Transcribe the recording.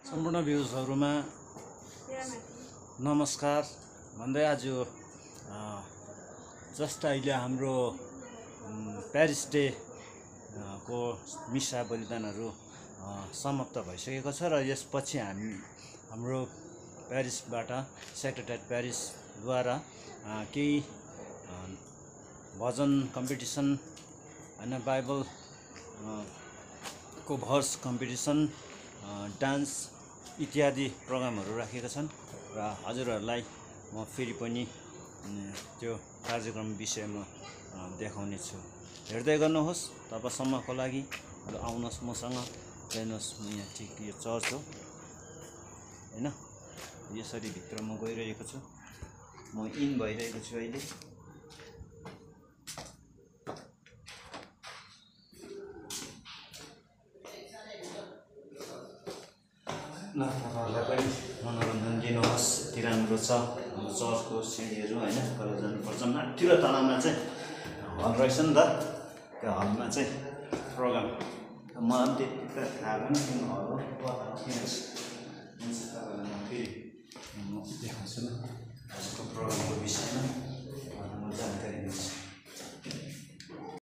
सम्पूर्ण भ्युजहरुमा नमस्कार भन्दै आज जस्ट अहिले हाम्रो प्यारिस डे को मिसा बलिदानहरु समाप्त भइसकेको छ र यसपछि हाम्रो प्यारिसबाट सेक्रेटेरिएट प्यारिस द्वारा केही भजन कम्पिटिसन हैन बाइबल को भर्स कम्पिटिसन डान्स इत्यादि प्रोग्रामहरु राखेका छन् र हजुरहरुलाई म फेरि पनि त्यो कार्यक्रम विषयमा देखाउने छु। हेर्दै गर्नुहोस्। तबसम्मको लागि आउनुहोस् मसँग हेर्नुहोस्। म यहाँ ठिक यो चर्च हो हैन, यसरी भित्र म गइरहेको छु। म इन भइरहेको छु अहिले। ल तपाईहरुलाई पनि मनोरञ्जन दिनुहोस्। यति राम्रो छ हाम्रो चर्चको सिँढीहरु हैन, पर जानुपर्छ। माथिल्लो तलामा चाहिँ हल रहेछ नि त, त्यो हलमा चाहिँ प्रोग्राम मलाई त्यति त थाहा पनि छैन। हल हो त्यहाँ छ। हुन्छ, तपाईहरुलाई म फेरि देखाउँछु न आजको प्रोग्रामको विषयमा।